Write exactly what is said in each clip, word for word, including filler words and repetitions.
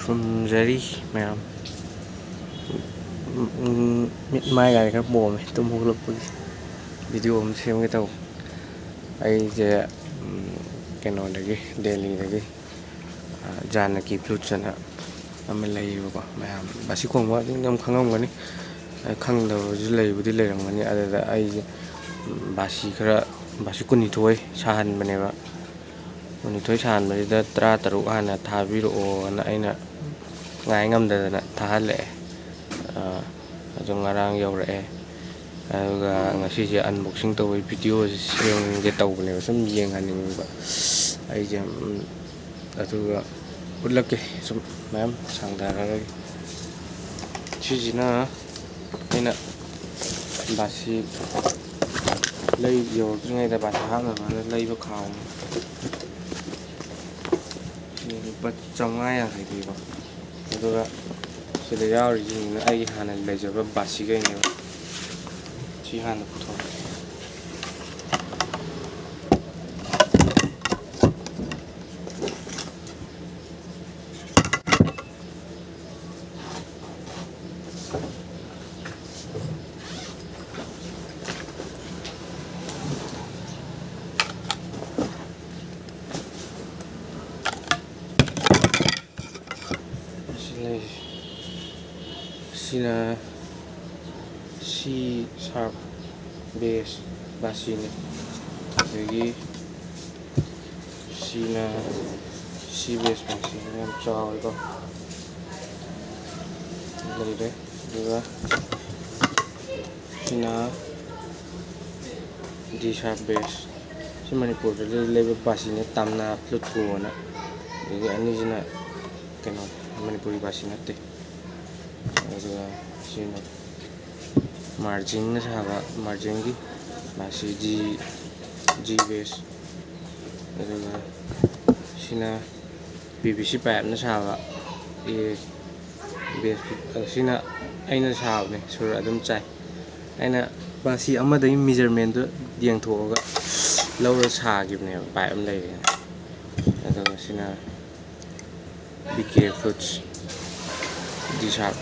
ꯈꯨꯔꯨꯝꯖꯔꯤ ꯃꯌꯥꯝ꯫ ꯎꯝ, ꯃꯤꯠ ꯃꯥꯏꯒꯥꯁꯦ ꯈꯔ ꯄꯣꯝꯃꯦ ꯇꯨꯝ ꯍꯧꯒꯠꯂꯛꯄꯒꯤ꯫ ꯚꯤꯗꯤꯑꯣ ꯑꯃ ꯁꯦꯝꯒꯦ ꯇꯧꯕ꯫ ꯑꯩꯁꯦ, ꯎꯝ, ꯀꯩꯅꯣꯗꯒꯤ, ꯗꯦꯜꯂꯤꯗꯒꯤ, ꯑ, ꯖꯥꯅꯀꯤ ꯐ꯭ꯂꯨꯠꯁ ꯑꯅ ꯑꯃ ꯂꯩꯌꯦꯕꯀꯣ꯫ ꯃꯌꯥꯝ ꯕꯥꯁꯤ ꯈꯣꯡꯕ ꯑꯗꯨꯝ, ꯑꯗꯨꯝ ꯈꯪꯉꯝꯒꯅꯤ꯫ ꯑ, ꯈꯪꯗꯕꯁꯨ ꯂꯩꯕꯨꯗꯤ ꯂꯩꯔꯝꯒꯅꯤ꯫ ꯑꯗꯨꯗ ꯑꯩꯁꯦ, ꯎꯝ, ꯕꯥꯁꯤ ꯈꯔ, ꯕꯥꯁꯤ ꯀꯨꯟꯅꯤꯊꯣꯏ ꯁꯥꯍꯟꯕꯅꯦꯕ꯫ ꯀꯨꯟꯅꯤꯊꯣꯏ ꯁꯥꯍꯟꯕꯁꯤꯗ ꯇꯔꯥꯇꯔꯨꯛ ꯍꯥꯟꯅ ꯊꯥꯕꯤꯔꯛꯑꯣꯅ ꯑꯩꯅ ꯉꯥꯏ ꯉꯝꯗꯗꯅ ꯊꯥꯍꯜꯂꯛꯑꯦ꯫ ꯑ, ꯑꯗꯨ ꯉꯔꯥꯡ ꯌꯧꯔꯛꯑꯦ꯫ ꯑꯗꯨꯒ ꯉꯁꯤꯁꯦ unboxing ꯇꯧꯕꯒꯤ ꯚꯤꯗꯤꯑꯣꯁꯦ ꯁꯦꯝꯒꯦ ꯇꯧꯕꯅꯦꯕ, ꯁꯨꯝ ꯌꯦꯡꯍꯟꯅꯤꯡꯕ ꯑꯩꯁꯦ꯫ ꯎꯝ, ꯑꯗꯨꯒ ꯎꯠꯂꯛꯀꯦ, ꯁꯨꯝ ꯃꯌꯥꯝ ꯁꯥꯡꯊꯔꯔꯣꯏꯒꯦ꯫ ꯁꯤꯁꯤꯅ ꯑꯩꯅ ꯕꯥꯁꯤ ꯂꯩ, ꯌꯧꯔꯛꯇ꯭ꯔꯤꯉꯩꯗ ꯕꯥꯁꯤ ꯍꯥꯞꯅꯕꯅ ꯂꯩꯕ ꯈꯥꯎꯅꯤ꯫ ꯁꯤꯅ ꯂꯨꯄꯥ ꯆꯥꯝꯃꯉꯥ ꯌꯥꯡꯈꯩ ꯄꯤꯕ꯫ ꯑꯗꯨꯒ ꯁꯤꯗ ꯌꯥꯎꯔꯤꯁꯤꯡꯁꯤꯅ ꯑꯩꯒꯤ ꯍꯥꯟꯅ ꯂꯩꯖꯕ ꯕꯥꯁꯤꯈꯩꯅꯦꯕ꯫ ꯁꯤ ꯍꯥꯟꯅ ꯄꯨꯊꯣꯛꯀꯦ꯫ ꯁꯤ ꯂꯩ꯫ ꯁꯤꯅ C sharp bass ꯕꯥꯁꯤꯅꯤ꯫ ꯑꯗꯒꯤ ꯁꯤꯅ C bass ꯕꯥꯁꯤꯅꯤ, ꯌꯥꯝ ꯆꯥꯎꯋꯦꯀꯣ꯫ ꯂꯩꯔꯦ꯫ ꯑꯗꯨꯒ ꯁꯤꯅ D sharp bass꯫ ꯁꯤ ꯃꯅꯤꯄꯨꯔꯗꯗꯤ ꯂꯩꯕ ꯕꯥꯁꯤꯅꯦ, ꯇꯝꯅꯥ ꯐ꯭ꯂꯨꯠ ꯀꯣꯅ꯫ ꯑꯗꯒꯤ ꯑꯅꯤꯁꯤꯅ ꯀꯩꯅꯣ, ꯃꯅꯤꯄꯨꯔꯤ ꯕꯥꯁꯤ ꯅꯠꯇꯦ꯫ ꯑꯗꯨꯒ ꯁꯤꯅ ꯃꯥꯔꯖꯤꯡꯅ ꯁꯥꯕ, ꯃꯥꯔꯖꯤꯡꯒꯤ ꯕꯥꯁꯤ G, G bass꯫ ꯑꯗꯨꯒ ꯁꯤꯅ PVC pipeꯅ ꯁꯥꯕ, A bass꯫ ꯁꯤꯅ ꯑꯩꯅ ꯁꯥꯕꯅꯦ, ꯁꯨꯔ ꯑꯗꯨꯝ ꯆꯥꯏ꯫ ꯑꯩꯅ ꯕꯥꯁꯤ ꯑꯃꯗꯒꯤ measurementꯗꯨ ꯌꯦꯡꯊꯣꯛꯑꯒ ꯂꯧꯔ ꯁꯥꯈꯤꯕꯅꯦꯕ, pipe ꯑꯃ ꯂꯩꯔꯦꯅ꯫ ꯑꯗꯨꯒ ꯁꯤꯅ ꯕꯤ ꯀꯦ ꯐ꯭ꯔꯨꯠꯁ ꯗꯤ ꯁꯥꯔꯞ꯫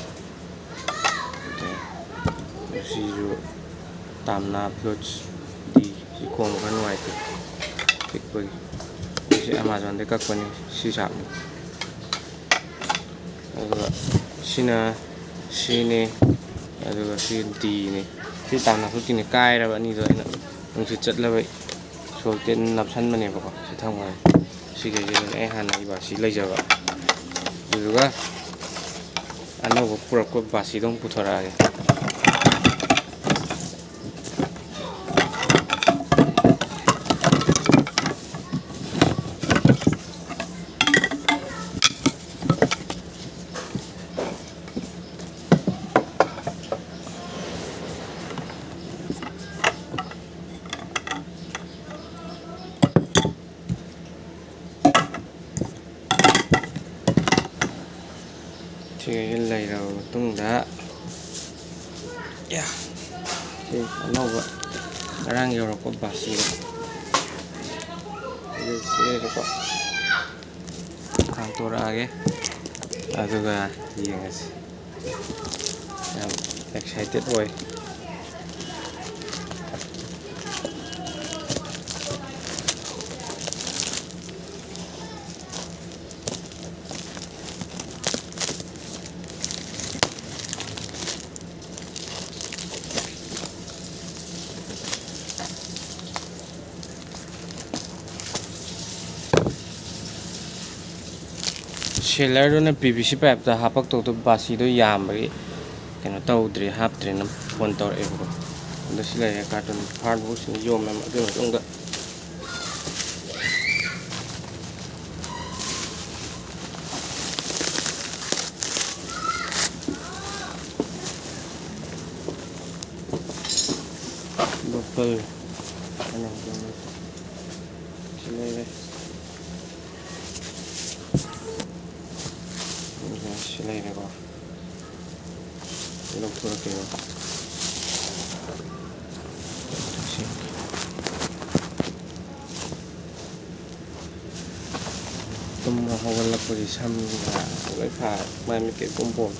ꯁꯤꯁꯨ ꯇꯥꯝꯅꯥ ꯐ꯭ꯔꯨꯠꯁ ꯗꯤ꯫ ꯁꯤ ꯈꯣꯡꯕ ꯈꯔ ꯅꯨꯡꯉꯥꯏꯇꯦ ꯄꯤꯛꯄꯒꯤ꯫ ꯁꯤ ꯑꯦꯃꯥꯖꯣꯟꯗꯩ ꯀꯛꯄꯅꯤ꯫ ꯁꯤ ꯁꯥꯔꯞꯅꯤ꯫ ꯑꯗꯨꯒ ꯁꯤꯅ ꯁꯤꯅꯤ꯫ ꯑꯗꯨꯒ ꯁꯤ ꯗꯤꯅꯤ꯫ ꯁꯤ ꯇꯥꯝꯅꯥ ꯐ꯭ꯔꯨꯠꯀꯤꯅꯤ꯫ ꯀꯥꯏꯔꯕ ꯑꯅꯤꯗꯣ ꯑꯩꯅ ꯅꯨꯡꯁꯤꯠ ꯆꯠꯂꯕꯩ ꯁꯣꯛꯇꯦ ꯅꯞꯁꯟꯕꯅꯦꯕꯀꯣ꯫ ꯁꯤ ꯊꯝꯈ꯭ꯔꯦ꯫ ꯁꯤꯈꯩꯁꯤꯗꯅꯦ ꯑꯩ ꯍꯥꯟꯅ ꯏꯕꯥꯁꯤ ꯂꯩꯖꯕ꯫ ꯑꯗꯨꯗꯨꯒ ꯑꯅꯧꯕ ꯄꯨꯔꯛꯄ ꯕꯥꯁꯤꯗꯣ ꯑꯃꯨꯛ ꯄꯨꯊꯣꯔꯛꯑꯒꯦ꯫ ꯁꯤꯒꯩꯁꯤ ꯂꯩꯔꯕ ꯃꯇꯨꯡꯗ, ꯌꯥ, ꯁꯤ ꯑꯅꯧꯕ ꯉꯔꯥꯡ ꯌꯧꯔꯛꯄ ꯕꯥꯁꯤꯗꯣ, ꯑꯗꯨ ꯁꯤꯗꯩꯗꯀꯣ ꯍꯥꯡꯇꯣꯔꯛꯑꯒꯦ, ꯑꯗꯨꯒ ꯌꯦꯡꯉꯁꯤ꯫ ꯌꯥꯝ ꯑꯦꯛꯁꯥꯏꯇꯦꯠ ꯑꯣꯏ꯫ ꯁꯦꯂꯔꯗꯨꯅ ꯄꯤ ꯚꯤ ꯁꯤ ꯄꯥꯏꯞꯇ ꯍꯥꯞꯄꯛꯇꯧꯗꯣ ꯕꯥꯁꯤꯗꯣ ꯌꯥꯝꯕꯒꯤ ꯀꯩꯅꯣ ꯇꯧꯗ꯭ꯔꯤ, ꯍꯥꯞꯇ꯭ꯔꯦꯅ ꯐꯣꯟ ꯇꯧꯔꯛꯑꯦꯕꯀꯣ꯫ ꯑꯗꯣ ꯁꯤ ꯂꯩꯔꯦ ꯀꯥꯔꯇꯨꯟ ꯍꯥꯔꯠ ꯕꯣꯛꯁꯁꯤꯅ ꯌꯣꯝꯃꯦ꯫ ꯑꯗꯨꯒꯤ ꯃꯇꯨꯡꯗ ꯕꯣꯇꯜ ꯁꯤ ꯂꯩꯔꯦ꯫ ꯑꯗꯨꯒ ꯁꯤ ꯂꯩꯔꯦꯀꯣ꯫ ꯁꯤ ꯂꯧꯊꯣꯔꯛꯀꯦꯕ꯫ ꯁꯤ꯫ ꯇꯨꯝ ꯍꯧꯒꯠꯂꯛꯄꯒꯤ ꯁꯝ ꯂꯣꯏ ꯐꯥꯔꯦ, ꯃꯥꯏ ꯃꯤꯠ ꯀꯩ ꯄꯨꯝ ꯄꯣꯝꯃꯦ꯫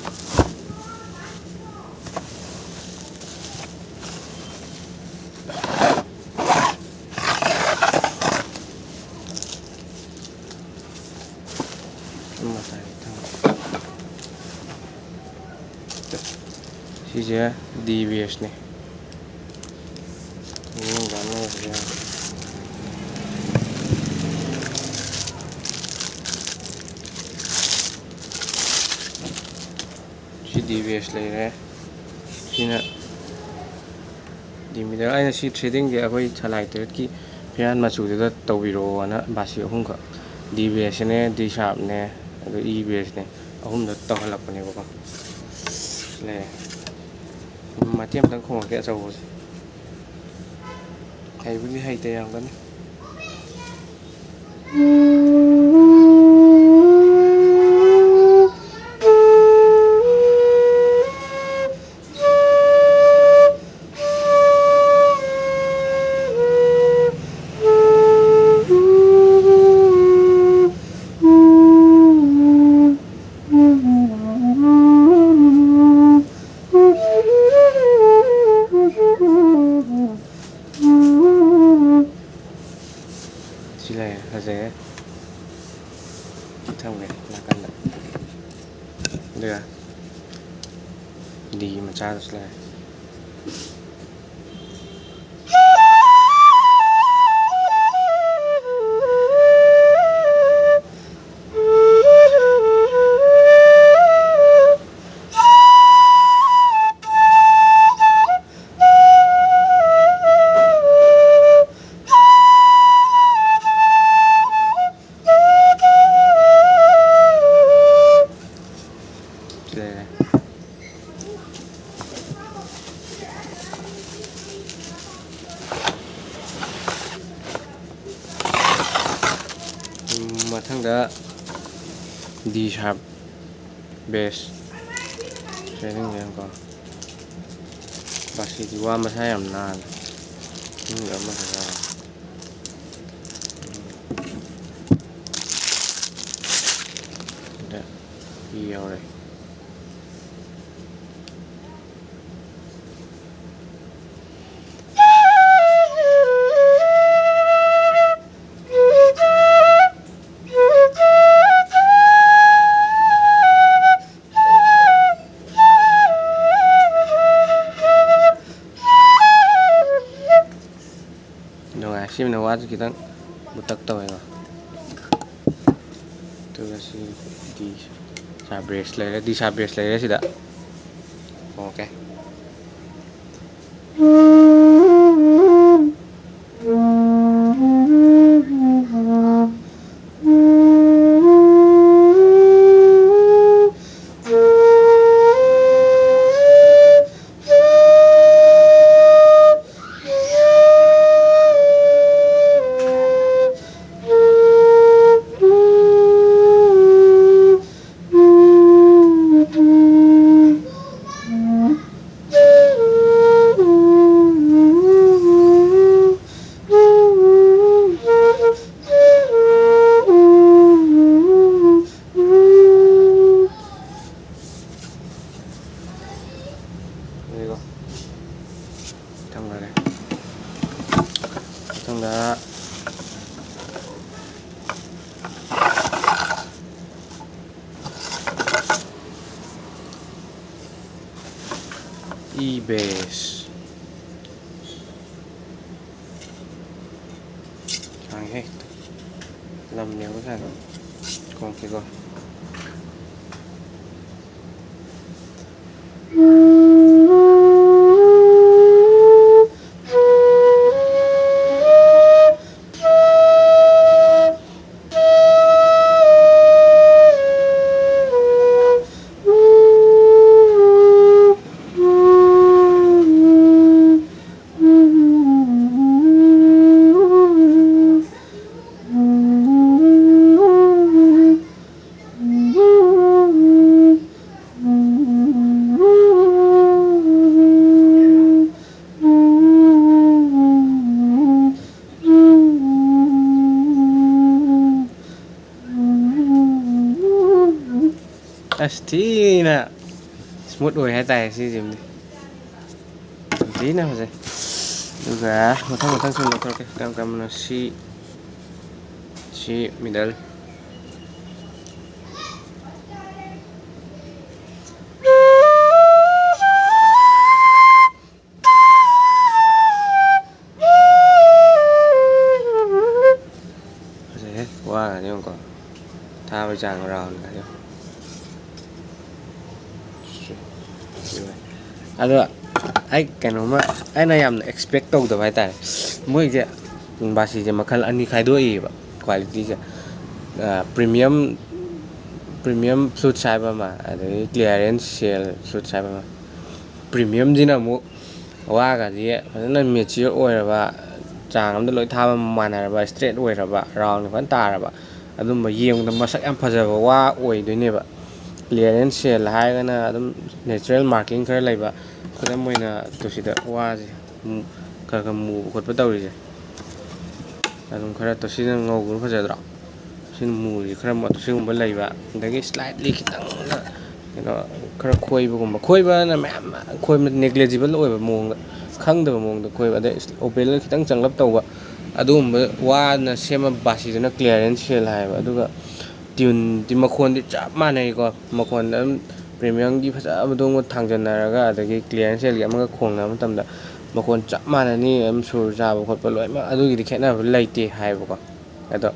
ꯁꯝ ꯃꯇꯥꯏ ꯊꯝꯒꯦ꯫ ꯁꯤꯁꯦ ꯗꯤ ꯕꯦꯁꯅꯦ꯫ ꯃꯑꯣꯡ ꯀꯥꯟꯅꯕꯁꯦ ꯌꯥꯝ꯫ ꯁꯤ ꯗꯤ ꯕꯦꯁ ꯂꯩꯔꯦ꯫ ꯁꯤꯅ ꯗꯤ ꯃꯤꯗꯜ꯫ ꯑꯩꯅ ꯁꯤ ꯊ꯭ꯔꯦꯗꯤꯡꯁꯦ ꯑꯩꯈꯣꯏ ꯁꯂꯥꯏ ꯇꯔꯦꯠꯀꯤ ꯐꯤꯔꯥꯟ ꯃꯆꯨꯗꯨꯗ ꯇꯧꯕꯤꯔꯛꯑꯣꯅ ꯕꯥꯁꯤ ꯑꯍꯨꯝꯈꯛ, ꯗꯤ ꯕꯦꯁꯅꯦ, ꯗꯤ ꯁꯥꯔꯞꯅꯦ, ꯑꯗꯨ ꯏ ꯕꯦꯁꯅꯦ, ꯑꯍꯨꯝꯗ ꯇꯧꯍꯜꯂꯛꯄꯅꯦꯕꯀꯣ꯫ ꯂꯩꯔꯦ꯫ ꯃꯇꯦꯛ ꯑꯃꯇꯪ ꯈꯣꯡꯉꯛꯀꯦ ꯑꯆꯧꯕꯁꯦ꯫ ꯍꯩꯕꯨꯗꯤ ꯍꯩꯇꯦ ꯌꯥꯝ ꯀꯟꯅ꯫ ꯁꯤ ꯂꯩꯔꯦ, ꯐꯖꯩꯌꯦ꯫ ꯊꯝꯒꯦ ꯅꯥꯀꯟꯗ꯫ ꯑꯗꯨꯒ ꯗꯤ ꯃꯆꯥꯗꯨꯁꯨ ꯂꯩꯔꯦ꯫ ꯁꯤ ꯂꯩꯔꯦ꯫ ꯃꯊꯪꯗ ꯗꯤ ꯁꯥꯔꯞ ꯕꯦꯁ ꯁꯦꯝꯖꯤꯟꯒꯦꯀꯣ꯫ ꯕꯥꯁꯤꯗꯤ ꯋꯥ ꯃꯁꯥ ꯌꯥꯝ ꯅꯥꯜꯂꯦ꯫ ꯃꯅꯨꯡꯗ ꯑꯃꯁꯨ ꯌꯥꯎꯔꯦ꯫ ꯌꯥꯎꯔꯦ꯫ ꯅꯨꯡꯉꯥꯏ꯫ ꯁꯤꯃꯅ ꯋꯥꯁꯦ ꯈꯤꯇꯪ ꯃꯨꯇꯛ ꯇꯧꯋꯦꯀꯣ꯫ ꯑꯗꯨꯒ ꯁꯤ ꯗꯤ ꯁꯥꯔꯞ ꯕꯦꯁ ꯂꯩꯔꯦ, ꯗꯤ ꯁꯥꯔꯞ ꯕꯦꯁ ꯂꯩꯔꯦ ꯁꯤꯗ꯫ ꯑꯣꯀꯦ꯫ ꯑꯗꯨꯒ ꯊꯝꯈ꯭ꯔꯒꯦ꯫ ꯃꯊꯪꯗ ꯏ ꯕꯦꯁ꯫ ꯁꯥꯡꯉꯦꯍꯦ꯫ ꯂꯝ ꯌꯦꯡꯕ ꯁꯥꯡꯉꯦ꯫ ꯈꯣꯡꯁꯤꯀꯣ꯫ ꯑꯁ, ꯊꯤꯅ smooth ꯑꯣꯏ ꯍꯥꯏꯇꯥꯔꯦ ꯁꯤꯁꯤꯃꯗꯤ꯫ ꯌꯥꯝ ꯊꯤꯅ ꯐꯖꯩ꯫ ꯑꯗꯨꯒ ꯃꯊꯪ ꯃꯊꯪ ꯁꯨꯝ ꯂꯧꯊꯣꯔꯛꯀꯦ꯫ ꯀꯔꯝ ꯀꯔꯝꯕꯅꯣ? ꯁꯤ, ꯁꯤ middle꯫ ꯐꯖꯩꯍꯦ, ꯋꯥꯒꯗꯤ ꯌꯦꯡꯉꯨꯀꯣ꯫ ꯊꯥꯕꯩ ꯆꯥꯡ round ꯒꯗꯤ ꯌꯦꯡꯉꯨ꯫ ꯑꯗꯣ ꯑꯩ ꯀꯩꯅꯣꯝꯃ, ꯑꯩꯅ ꯌꯥꯝꯅ expect ꯇꯧꯗꯕ ꯍꯥꯏꯇꯥꯔꯦ꯫ ꯃꯣꯏꯁꯦ ꯕꯥꯁꯤꯁꯦ ꯃꯈꯜ ꯑꯅꯤ ꯈꯥꯏꯗꯣꯛꯏꯕ quality ꯁꯦ꯫ ꯑ, premium, premium flutes ꯍꯥꯏꯕ ꯑꯃ, ꯑꯗꯒꯤ clearance sale flutes ꯍꯥꯏꯕ ꯑꯃ꯫ Premium ꯁꯤꯅ ꯑꯃꯨꯛ ꯋꯥꯒꯁꯦ ꯐꯖꯅ mature ꯑꯣꯏꯔꯕ, ꯆꯥꯡ ꯑꯃꯗ ꯂꯣꯏ ꯊꯥꯕ ꯃꯥꯟꯅꯔꯕ, straight ꯑꯣꯏꯔꯕ, round ꯐꯖꯅ ꯇꯥꯔꯕ, ꯑꯗꯨꯝꯕ ꯌꯦꯡꯕꯗ ꯃꯁꯛ ꯌꯥꯝ ꯐꯖꯕ ꯋꯥ ꯑꯣꯏꯗꯣꯏꯅꯦꯕ꯫ Clearance sale ꯍꯥꯏꯔꯒꯅ ꯑꯗꯨꯝ natural marking ꯈꯔ ꯂꯩꯕ, ꯈꯨꯗꯝ ꯑꯣꯏꯅ ꯇꯨꯁꯤꯗ ꯋꯥꯁꯦ ꯈꯔ ꯈꯔ ꯃꯨꯕ ꯈꯣꯠꯄ ꯇꯧꯔꯤꯁꯦ꯫ ꯑꯗꯨꯝ ꯈꯔ ꯇꯣꯁꯤꯅ ꯉꯧꯕꯅ ꯐꯖꯗ꯭ꯔꯣ? ꯁꯤꯅ ꯃꯨꯔꯤꯁꯦ ꯈꯔ ꯃ-, ꯁꯤꯒꯨꯝꯕ ꯂꯩꯕ, ꯑꯗꯒꯤ slightly ꯈꯤꯇꯪ, ꯀꯩꯅꯣ, ꯈꯔ ꯈꯣꯏꯕꯒꯨꯝꯕ, ꯈꯣꯏꯕꯅ ꯃꯌꯥꯝ ꯈꯣꯏꯕ negligible ꯑꯣꯏꯕ ꯃꯑꯣꯡꯗ, ꯈꯪꯗꯕ ꯃꯑꯣꯡꯗ ꯈꯣꯏꯕ, ꯑꯗꯩ opal ꯈꯤꯇꯪ ꯆꯪꯂꯞ ꯇꯧꯕ, ꯑꯗꯨꯒꯨꯝꯕ ꯋꯥꯅ ꯁꯦꯝꯕ ꯕꯥꯁꯤꯗꯨꯅ clearance sale ꯍꯥꯏꯌꯦꯕ꯫ ꯑꯗꯨꯒ tuneꯗꯤ, ꯃꯈꯣꯟꯗꯤ ꯆꯞ ꯃꯥꯟꯅꯩꯀꯣ, ꯃꯈꯣꯟꯗ ꯑꯗꯨꯝ premiumꯒꯤ ꯐꯖꯕꯗꯨꯒ ꯊꯥꯡꯖꯟꯅꯔꯒ, ꯑꯗꯒꯤ clearance saleꯒꯤ ꯑꯃꯒ ꯈꯣꯡꯅꯕ ꯃꯇꯝꯗ ꯃꯈꯣꯟ ꯆꯞ ꯃꯥꯟꯅꯅꯤ, ꯑꯗꯨꯝ ꯁꯨꯔ ꯆꯥꯕ ꯈꯣꯠꯄ ꯂꯣꯏꯅꯃꯛ ꯑꯗꯨꯒꯤꯗꯤ ꯈꯦꯠꯅꯕ ꯂꯩꯇꯦ ꯍꯥꯏꯌꯦꯕꯀꯣ꯫ ꯑꯗꯣ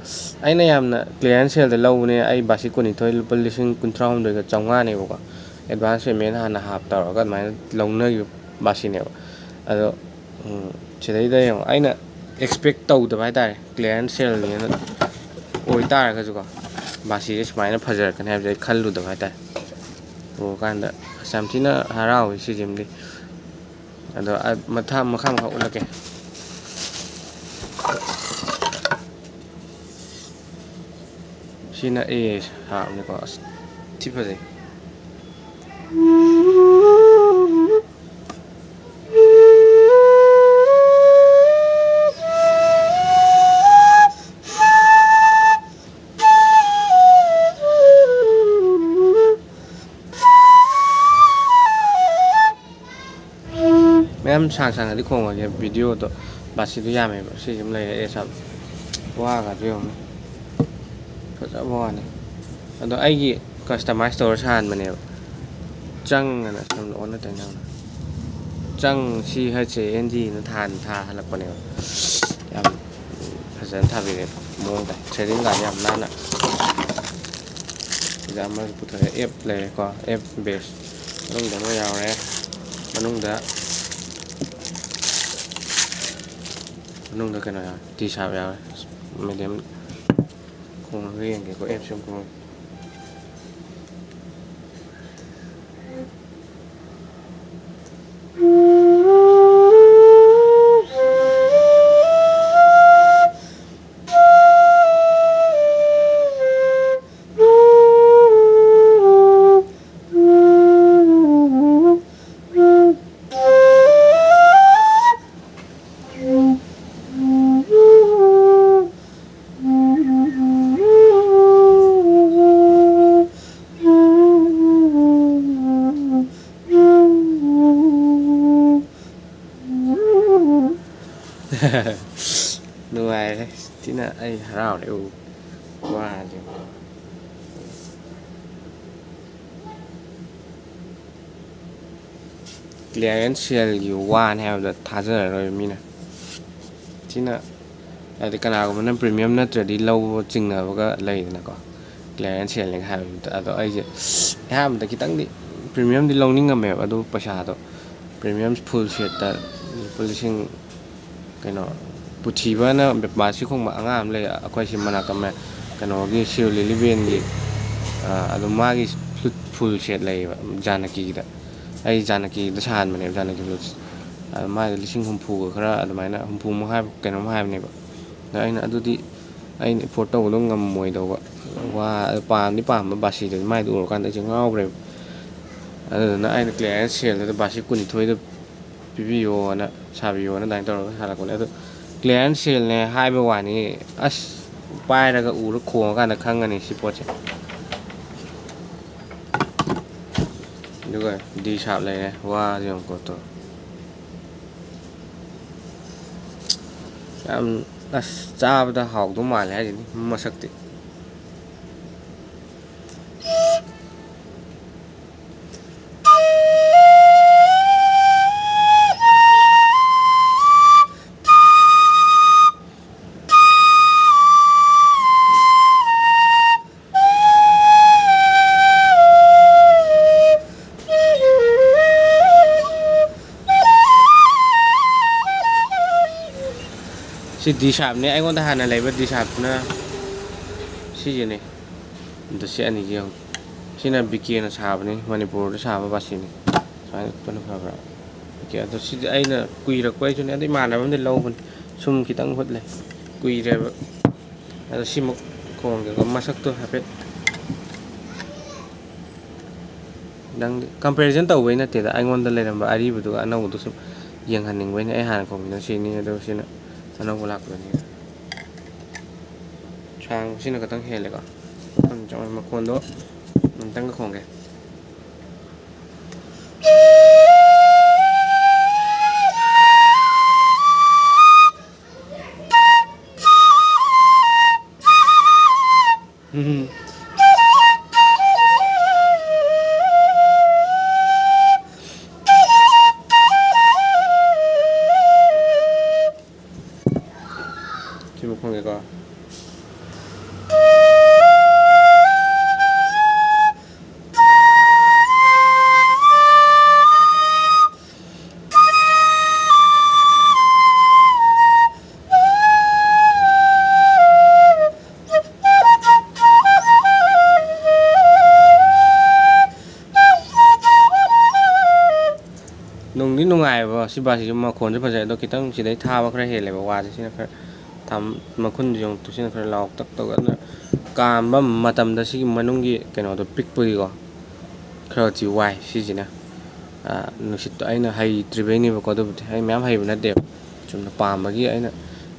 ꯑꯩꯅ ꯌꯥꯝꯅ clearance saleꯗ ꯂꯧꯕꯅꯦ꯫ ꯑꯩ ꯕꯥꯁꯤ ꯀꯨꯟꯅꯤꯊꯣꯏ ꯂꯨꯄꯥ ꯂꯤꯁꯤꯡ ꯀꯨꯟꯊ꯭ꯔꯥ ꯍꯨꯝꯗꯣꯏꯒ ꯆꯥꯝꯃꯉꯥꯅꯦꯕꯀꯣ꯫ Advance payment ꯍꯥꯟꯅ half ꯇꯧꯔꯒ ꯑꯗꯨꯃꯥꯏꯅ ꯂꯧꯅꯈꯤꯕ ꯕꯥꯁꯤꯅꯦꯕ꯫ ꯑꯗꯣ, ꯎꯝ, ꯁꯤꯗꯩꯗ ꯌꯦꯡꯉꯣ, ꯑꯩꯅ expect ꯇꯧꯗꯕ ꯍꯥꯏꯇꯥꯔꯦ, clearance saleꯅꯦꯅ ꯑꯣꯏꯇꯥꯔꯒꯁꯨꯀꯣ, ꯕꯥꯁꯤꯁꯦ ꯁꯨꯃꯥꯏꯅ ꯐꯖꯔꯛꯀꯅꯤ ꯍꯥꯏꯕꯁꯦ ꯑꯩ ꯈꯜꯂꯨꯗꯕ ꯍꯥꯏꯇꯥꯔꯦ꯫ ꯎꯔꯀꯥꯟꯗ ꯑꯁ, ꯌꯥꯝ ꯊꯤꯅ ꯍꯔꯥꯎꯋꯤ ꯁꯤꯁꯤꯃꯗꯤ꯫ ꯑꯗꯣ ꯑ-, ꯃꯊꯥ-, ꯃꯈꯥ ꯃꯈꯥ ꯎꯠꯂꯛꯀꯦ꯫ ꯁꯤꯅ A ꯍꯥꯞꯅꯤꯀꯣ꯫ ꯑꯁ, ꯊꯤ ꯐꯖꯩ꯫ ꯌꯥꯝ ꯁꯥꯡ ꯁꯥꯡꯅꯗꯤ ꯈꯣꯡꯉꯒꯦ, ꯚꯤꯗꯤꯑꯣꯗꯣ ꯕꯥꯁꯤꯗꯣ ꯌꯥꯝꯃꯦꯕ꯫ ꯁꯤꯁꯤꯃ ꯂꯩꯔꯦ, ꯑꯦꯁ ꯑꯥꯔ ꯋꯥꯒꯗꯣ ꯌꯦꯡꯉꯨꯅꯦ, ꯐꯖꯕ ꯋꯥꯅꯤ꯫ ꯑꯗꯣ ꯑꯩꯒꯤ ꯀꯁꯇꯃꯥꯏꯁ ꯇꯧꯔ ꯁꯥꯍꯟꯕꯅꯦꯕ꯫ ꯆꯪ ꯑꯅ ꯁꯣꯝꯗ ꯑꯣꯟꯅ ꯇꯩꯅꯕ꯫ ꯆꯪ ꯁꯤ ꯍꯩꯆ ꯑꯦ ꯑꯦꯟ ꯗꯤꯅ ꯊꯥꯍꯟ ꯊꯥꯍꯜꯂꯛꯄꯅꯦꯕ꯫ ꯌꯥꯝ ꯐꯖꯅ ꯊꯥꯕꯤꯔꯦ, ꯃꯑꯣꯡ ꯇꯥꯏ꯫ ꯊ꯭ꯔꯦꯗꯤꯡꯒ ꯌꯥꯝ ꯅꯥꯟꯅ꯫ ꯁꯤꯗ ꯑꯃꯁꯨ ꯄꯨꯊꯣꯔꯛꯑꯦ, ꯑꯦꯞ ꯂꯩꯔꯦꯀꯣ, ꯑꯦꯞ ꯕꯦꯁ꯫ ꯃꯅꯨꯡꯗ ꯑꯃ ꯌꯥꯎꯔꯦ꯫ ꯃꯅꯨꯡꯗ ꯃꯅꯨꯡꯗ ꯀꯩꯅꯣ ꯌꯥꯎꯔꯦ, ꯇꯤ ꯁꯥꯔꯠ ꯌꯥꯎꯔꯦ꯫ ꯃꯦꯗꯤꯌꯝ ꯈꯣꯡꯉꯒ ꯌꯦꯡꯒꯦꯀꯣ, ꯑꯦꯞꯁꯦ ꯑꯃꯨꯛ ꯈꯣꯡꯉꯒ꯫ ꯅꯨꯡꯉꯥꯏꯔꯦ꯫ ꯊꯤꯅ ꯑꯩ ꯍꯔꯥꯎꯔꯦ꯫ ꯎ ꯋꯥꯁꯦ꯫ ꯀ꯭ꯂꯤꯌꯥꯔꯦꯟꯁ ꯁꯦꯜꯒꯤ ꯋꯥꯅꯤ ꯍꯥꯏꯕꯗ ꯊꯥꯖꯔꯔꯣꯏ ꯃꯤꯅ꯫ ꯊꯤꯅ, ꯍꯥꯏꯗꯤ, ꯀꯅꯥꯒꯨꯝꯕꯅ ꯄ꯭ꯔꯤꯃꯤꯌꯝ ꯅꯠꯇ꯭ꯔꯗꯤ ꯂꯧꯕ ꯆꯤꯡꯅꯕꯒ ꯂꯩꯗꯅꯀꯣ, ꯀ꯭ꯂꯤꯌꯥꯔꯦꯟꯁ ꯁꯦꯜꯅꯤ ꯍꯥꯏꯕꯗꯨꯗ꯫ ꯑꯗꯣ ꯑꯩꯁꯦ ꯑꯍꯥꯟꯕꯗ ꯈꯤꯇꯪꯗꯤ ꯄ꯭ꯔꯤꯃꯤꯌꯝꯗꯤ ꯂꯧꯅꯤꯡꯉꯝꯃꯦꯕ, ꯑꯗꯨ ꯄꯩꯁꯥꯗꯣ ꯄ꯭ꯔꯤꯃꯤꯌꯝ ꯐꯨꯜ ꯁꯦꯠꯇ ꯂꯨꯄꯥ ꯂꯤꯁꯤꯡ, ꯀꯩꯅꯣ, ꯄꯨꯊꯤꯕꯅ ꯕꯥꯁꯤ ꯈꯣꯡꯕ ꯑꯉꯥꯡ ꯑꯃ ꯂꯩ, ꯑꯩꯈꯣꯏ ꯁꯤ ꯃꯅꯥꯛꯇ ꯃ-, ꯀꯩꯅꯣꯒꯤ ꯁꯤꯔꯣꯏ ꯂꯤꯂꯤ ꯕꯦꯟꯒꯤ, ꯑꯗꯨ ꯃꯥꯒꯤ ꯐ꯭ꯂꯨꯠ ꯐꯨꯜ ꯁꯦꯠ ꯂꯩꯌꯦꯕ, ꯖꯥꯅꯀꯤꯒꯤꯗ꯫ ꯑꯩ ꯖꯥꯅꯀꯤꯗ ꯁꯥꯍꯟꯕꯅꯦꯕ, ꯖꯥꯅꯀꯤ ꯐ꯭ꯂꯨꯠꯁ꯫ ꯑꯗꯨ ꯃꯥꯏꯗꯣ ꯂꯤꯁꯤꯡ ꯍꯨꯝꯐꯨꯒ ꯈꯔ ꯑꯗꯨꯃꯥꯏꯅ, ꯍꯨꯝꯐꯨꯃꯨꯛ ꯍꯥꯏꯕ, ꯀꯩꯅꯣꯝ ꯍꯥꯏꯕꯅꯦꯕ꯫ ꯑꯗ ꯑꯩꯅ ꯑꯗꯨꯗꯤ ꯑꯩꯅ ꯑꯦꯐꯣꯔꯠ ꯇꯧꯕꯗꯣ ꯉꯝꯃꯣꯏꯗꯧꯕ꯫ ꯋꯥ-, ꯄꯥꯝꯗꯤ ꯄꯥꯝꯕ ꯕꯥꯁꯤꯗꯨꯗꯤ, ꯃꯥꯏꯗꯣ ꯎꯔꯀꯥꯟꯗ ꯑꯩꯁꯦ ꯉꯥꯎꯈ꯭ꯔꯦꯕ꯫ ꯑꯗꯨꯗꯨꯅ ꯑꯩꯅ ꯀ꯭ꯂꯤꯌꯥꯔꯦꯟꯁ ꯁꯦꯜꯗꯨꯗ ꯕꯥꯁꯤ ꯀꯨꯟꯅꯤꯊꯣꯏꯗ ꯄꯤꯕꯤꯌꯣꯅ, ꯁꯥꯕꯤꯌꯣꯅ ꯑꯗꯨꯃꯥꯏꯅ ꯇꯧꯔꯒ ꯁꯥꯍꯜꯂꯛꯄꯅꯦ꯫ ꯑꯗꯣ ꯀ꯭ꯂꯤꯌꯥꯔꯦꯟꯁ ꯁꯦꯜꯅꯦ ꯍꯥꯏꯕ ꯋꯥꯅꯤ, ꯑꯁ, ꯄꯥꯏꯔꯒ ꯎꯔ ꯈꯣꯡꯉꯀꯥꯟꯗ ꯈꯪꯒꯅꯤ ꯁꯤ ꯄꯣꯠꯁꯦ꯫ ꯑꯗꯨꯒ ꯗꯤ ꯁꯥꯔꯞ ꯂꯩꯔꯦ, ꯋꯥꯁꯦ ꯌꯦꯡꯉꯨꯀꯣ ꯇꯣ꯫ ꯌꯥꯝ, ꯑꯁ, ꯆꯥꯕꯗ ꯍꯥꯎꯗꯧ ꯃꯥꯜꯂꯦ ꯍꯥꯏꯁꯤꯅꯤ ꯃꯁꯛꯇꯤ꯫ ꯁꯤ D sharp ꯅꯦ, ꯑꯩꯉꯣꯟꯗ ꯍꯥꯟꯅ ꯂꯩꯕ D sharp ꯇꯨꯅ ꯁꯤꯁꯤꯅꯦ꯫ ꯑꯗꯣ ꯁꯤ ꯑꯅꯤꯁꯤ ꯌꯦꯡꯉꯨ꯫ ꯁꯤꯅ ꯕꯤ ꯀꯦꯅ ꯁꯥꯕꯅꯤ, ꯃꯅꯤꯄꯨꯔꯗ ꯁꯥꯕ ꯕꯥꯁꯤꯅꯤ꯫ ꯁꯨꯃꯥꯏꯅ ꯎꯠꯄꯅ ꯐꯕ꯭ꯔꯥ? ꯑꯣꯀꯦ, ꯑꯗꯣ ꯁꯤꯗꯤ ꯑꯩꯅ ꯀꯨꯏꯔꯛꯄ ꯑꯩꯁꯨꯅꯦ, ꯑꯗꯩ ꯏꯃꯥꯟꯅꯕ ꯑꯃꯗꯤ ꯂꯧꯕꯅꯤ꯫ ꯁꯨꯝ ꯈꯤꯇꯪ ꯍꯨꯠꯂꯦ, ꯀꯨꯏꯔꯦꯕ꯫ ꯑꯗꯣ ꯁꯤꯃꯨꯛ ꯈꯣꯡꯒꯦꯀꯣ, ꯃꯁꯛꯇꯣ ꯍꯥꯏꯐꯦꯠ꯫ ꯅꯪ comparison ꯇꯧꯕꯩ ꯅꯠꯇꯦꯗ, ꯑꯩꯉꯣꯟꯗ ꯂꯩꯔꯝꯕ ꯑꯔꯤꯕꯗꯨꯒ ꯑꯅꯧꯕꯗꯨ ꯁꯨꯝ ꯌꯦꯡꯍꯟꯅꯤꯡꯕꯩꯅꯦ꯫ ꯑꯩ ꯍꯥꯟꯅ ꯈꯣꯡꯉꯤꯗꯣ ꯁꯤꯅꯤ, ꯑꯗꯨꯒ ꯁꯤꯅ ꯑꯅꯧꯕ ꯂꯥꯛꯄꯗꯨꯅꯤ꯫ ꯁꯥꯡꯕꯁꯤꯅ ꯈꯤꯇꯪ ꯍꯦꯜꯂꯦꯀꯣ꯫ ꯃꯈꯣꯟꯗꯣ ꯑꯃꯨꯛꯇꯪꯒ ꯈꯣꯡꯒꯦ꯫ ꯎꯝ꯫ ꯁꯤꯃꯨꯛ ꯈꯣꯡꯒꯦꯀꯣ꯫ ꯅꯨꯡꯗꯤ ꯅꯨꯡꯉꯥꯏꯕ ꯁꯤ ꯕꯥꯁꯤꯁꯨ, ꯃꯈꯣꯟꯁꯨ ꯐꯖꯩ, ꯑꯗꯣ ꯈꯤꯇꯪ ꯁꯤꯗꯩ ꯊꯥꯕ ꯈꯔ ꯍꯦꯜꯂꯦꯕ ꯋꯥꯁꯦ꯫ ꯁꯤꯅ ꯈꯔ ꯊꯝ-, ꯃꯈꯨꯟꯁꯦ ꯑꯃꯨꯛ ꯁꯤꯅ ꯈꯔ ꯂꯥꯎ ꯇꯛ ꯇꯧ꯫ ꯑꯗꯨꯅ ꯀꯥꯝꯕ ꯃꯇꯝꯗ ꯁꯤꯒꯤ ꯃꯅꯨꯡꯒꯤ ꯀꯩꯅꯣꯗꯣ ꯄꯤꯛꯄꯒꯤꯀꯣ, ꯈꯔꯗꯤ ꯋꯥꯏ ꯁꯤꯁꯤꯅ꯫ ꯑꯥ, ꯅꯨꯡꯁꯤꯠꯇꯣ ꯑꯩꯅ ꯍꯩꯇ꯭ꯔꯤꯕꯩꯅꯦꯕꯀꯣ꯫ ꯑꯗꯨꯕꯨꯗꯤ ꯑꯩ ꯃꯌꯥꯝ ꯍꯩꯕ ꯅꯠꯇꯦꯕ, ꯆꯨꯝꯅ ꯄꯥꯝꯕꯒꯤ ꯑꯩꯅ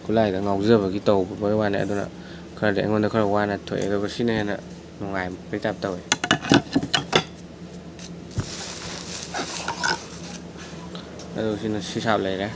ꯈꯨꯠꯂꯥꯏꯗ ꯉꯥꯎꯖꯕꯒꯤ ꯇꯧꯕꯩ ꯋꯥꯅꯤ꯫ ꯑꯗꯨꯅ ꯈꯔꯗꯤ ꯑꯩꯉꯣꯟꯗ ꯈꯔ ꯋꯥꯅ ꯊꯣꯛꯑꯦ, ꯑꯗꯨꯒ ꯁꯤꯅ ꯍꯦꯟꯅ ꯅꯨꯡꯉꯥꯏꯕꯩ ꯇꯥꯏꯞ ꯇꯧꯋꯦ꯫ ꯑꯗꯨ ꯁꯤꯅ C sharp ꯂꯩꯔꯦ꯫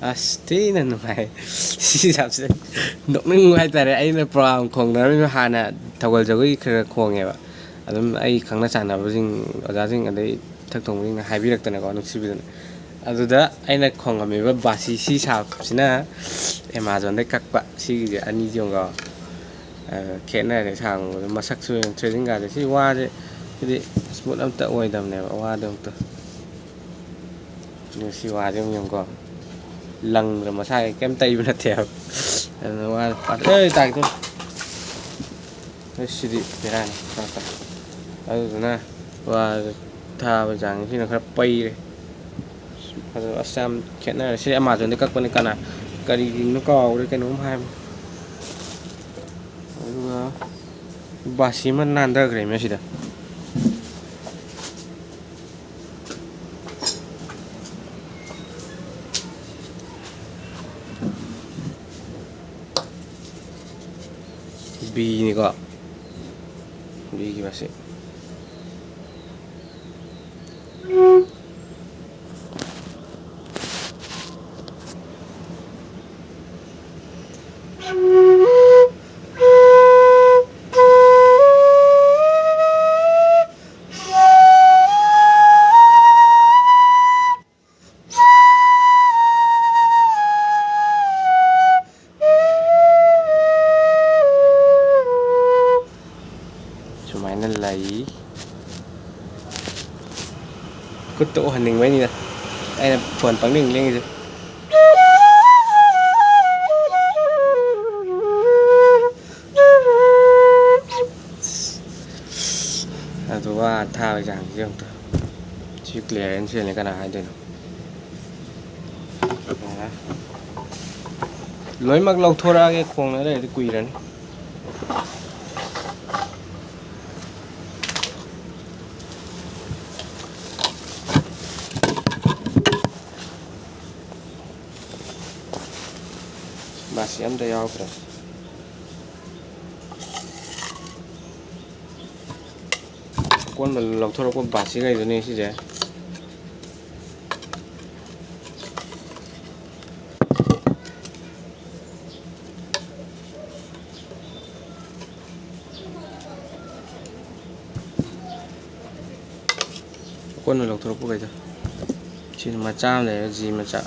ꯑꯁ, ꯊꯤꯅ ꯅꯨꯡꯉꯥꯏ꯫ ꯁꯤ ꯁꯥꯞꯁꯦ ꯅꯣꯛꯅꯤꯡꯕ ꯍꯥꯏꯇꯥꯔꯦ꯫ ꯑꯩꯅ ꯄ꯭ꯔꯣꯒ꯭ꯔꯥꯝ ꯈꯣꯡꯅꯔꯝꯃꯤꯕ, ꯍꯥꯟꯅ ꯊꯧꯒꯜ ꯖꯒꯣꯏꯒꯤ ꯈꯔ ꯈꯔ ꯈꯣꯡꯉꯦꯕ꯫ ꯑꯗꯨꯝ ꯑꯩ ꯈꯪꯅ ꯆꯥꯟꯅꯕꯁꯤꯡ, ꯑꯣꯖꯥꯁꯤꯡ, ꯑꯗꯩ ꯏꯊꯛ ꯊꯣꯡꯕꯁꯤꯡꯅ ꯍꯥꯏꯕꯤꯔꯛꯇꯅꯀꯣ, ꯅꯨꯡꯁꯤꯕꯤꯗꯅ꯫ ꯑꯗꯨꯗ ꯑꯩꯅ ꯈꯣꯡꯉꯝꯃꯤꯕ ꯕꯥꯁꯤ ꯁꯤ ꯁꯥꯞꯁꯤꯅ Amazon-ꯗꯩ ꯀꯛꯄ꯫ ꯁꯤꯒꯤꯁꯦ ꯑꯅꯤꯁꯤ ꯌꯦꯡꯉꯣ꯫ ꯑ, ꯈꯦꯠꯅꯔꯦ ꯁꯥꯡꯕꯗꯣ, ꯃꯁꯛꯁꯨ ꯌꯦꯡꯉꯨ, threading-ꯒꯥꯁꯦ꯫ ꯁꯤ ꯋꯥꯁꯦ, ꯁꯤꯗꯤ smooth ꯑꯝꯇ ꯑꯣꯏꯗꯕꯅꯦꯕ, ꯋꯥꯗꯣ ꯑꯝꯇ꯫ ꯑꯗꯨ ꯁꯤ ꯋꯥꯁꯦ ꯑꯃꯨꯛ ꯌꯦꯡꯉꯨꯀꯣ, ꯂꯪꯗ꯭ꯔ, ꯃꯁꯥꯒꯤ ꯀꯩꯝ ꯇꯩꯕ ꯅꯠꯇꯦꯕ꯫ ꯑꯗꯨꯅ ꯋꯥ ꯄꯥꯊꯣꯛ-, ꯑꯦ, ꯇꯥꯒꯦ ꯇꯧꯋꯦ꯫ ꯑꯁ, ꯁꯤꯗꯤ ꯕꯦꯔꯥꯅꯤ꯫ ꯑꯗꯨꯗꯨꯅ ꯋꯥꯁꯦ ꯊꯥꯕ ꯆꯥꯡꯁꯤꯅ ꯈꯔ ꯄꯩꯔꯦ꯫ ꯐꯖꯕ, ꯑꯁ, ꯌꯥꯝ ꯈꯦꯠꯅꯔꯦ꯫ ꯁꯤ Amazon-ꯗ ꯀꯛꯄꯅꯤ, ꯀꯅꯥ, ꯀꯔꯤꯒꯤꯅꯣ ꯀꯥꯎꯔꯦ, ꯀꯩꯅꯣꯝ ꯍꯥꯏꯕꯅꯤ꯫ ꯑꯗꯨꯒ ꯕꯥꯁꯤ ꯑꯃ ꯅꯥꯟꯊꯈ꯭ꯔꯦ ꯃꯁꯤꯗ꯫ B-ꯅꯤꯀꯣ, B-ꯒꯤ ꯕꯥꯁꯤ꯫ ꯁꯨꯃꯥꯏꯅ ꯂꯩ꯫ ꯈꯨꯠꯇ ꯎꯍꯟꯅꯤꯡꯕꯩꯅꯤꯗ ꯑꯩꯅ ꯐꯣꯟ ꯄꯪꯂꯦꯡ ꯂꯦꯡꯉꯤꯁꯦ꯫ ꯑꯗꯨꯒ ꯊꯥꯕꯒꯤ ꯆꯥꯡꯁꯤ ꯑꯃꯨꯛꯇ꯫ ꯁꯤ clearance ꯐꯦꯜꯅꯤ, ꯀꯅꯥ ꯍꯥꯏꯗꯣꯏꯅꯣ? ꯂꯣꯏꯅꯃꯛ ꯂꯧꯊꯣꯔꯛꯑꯒꯦ, ꯈꯣꯡꯅ ꯂꯩꯔꯗꯤ ꯀꯨꯏꯔꯅꯤ꯫ ꯕꯥꯁꯤ ꯑꯝꯇ ꯌꯥꯎꯗ꯭ꯔꯦ꯫ ꯑꯀꯣꯟꯕ ꯂꯧꯊꯣꯔꯛꯄ ꯕꯥꯁꯤꯈꯩꯗꯨꯅꯤ ꯁꯤꯁꯦ꯫ ꯀꯣꯟꯅ ꯂꯧꯊꯣꯔꯛꯄꯈꯩꯗꯣ꯫ ꯁꯤꯅ ꯃꯆꯥ ꯑꯃ ꯂꯩꯔꯦ, G ꯃꯆꯥ꯫